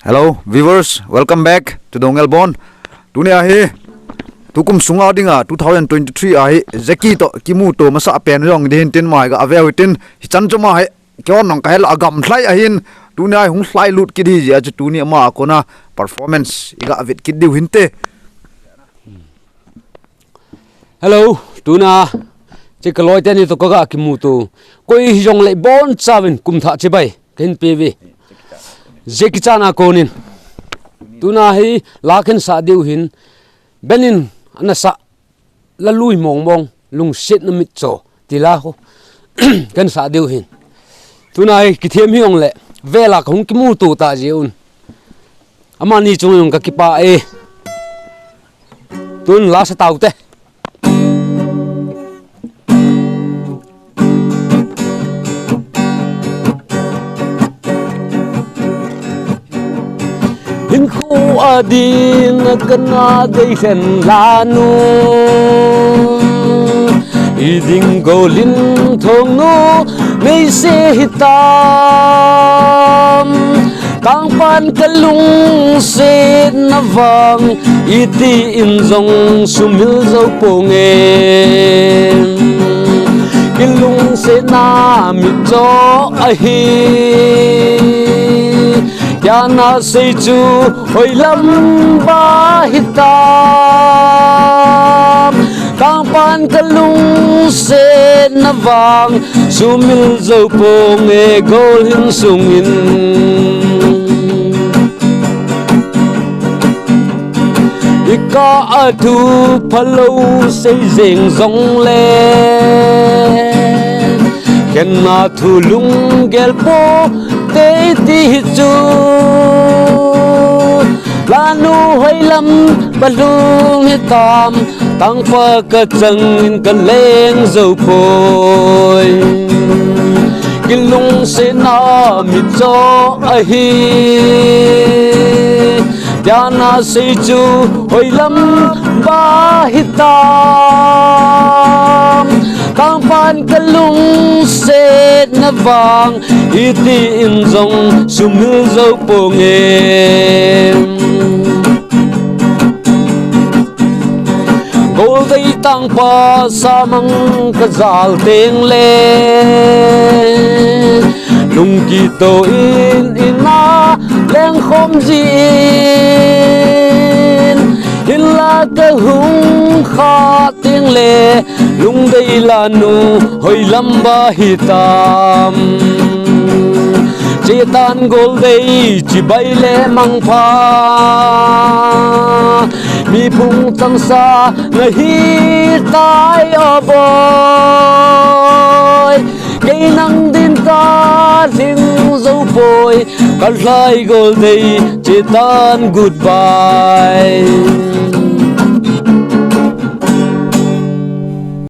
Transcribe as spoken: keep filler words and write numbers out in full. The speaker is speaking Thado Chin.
Hello, viewers, welcome back to Dongel Bon. Tuni ahi, tukum sunga dinga two thousand twenty-three ahi, Jackie to kimuto masa pen jong dihin tin mai ga aveu tin, hichan chuma hi, kio nong ka hel agam thlai ahin, tuni ahi hung thlai lut kit hi jia chu tuni ama kona performance iga vet kit diu hinte. Hello, tuna, che ka loi teni to ka ga kimuto. Koi hi jong le bon chavin kum tha chibai. Kahin pe ve. Jackie Chan a konin. Tuna hi la kahin sa diu hin. Benin ana sa la lui mong mong lungset na mit cho. Ti la ho. Kahin sa diu hin. Tuna hi kithem hi jong le. Vela ka hung kimuto ta jiun. Amani chung jong ka kipa e. Tun la sa tau te. Hinkho a ding a kana dei hen la nu. I ding golin thong nu nei se hitam. Tangpan ka lungset na vang, iti in jong sumil zo ponge. Kilungset na mit cho ahi, kiana sei chu hoilam ba hitam. Tangpan ka lungset na vang, sumil zo ponge gol hin sungin. Ika a thu phalo sei jeng jong le. Kena thu lunggel po te ti hi chu. Lanu hoilam ba lung hitam. Tangpa ka changin ka leng zo poi. Kilungset na mit cho ahi. Kiana sei chu hoilam ba hitam. Tangpan ka lungset na vang. Iti in jong sumil zo ponge. Goldei tangpa samang ka jal teng le. Lungkito in ina leng khom jin. Hinla ka hung kha teng le. Lungdei lanu hoilam ba hitam. Chetan goldei chibai le mangpha. Mi phung changsa na hitai o boi. Kei nang din ka hling zo poi. Ka lhai goldei chetan goodbye.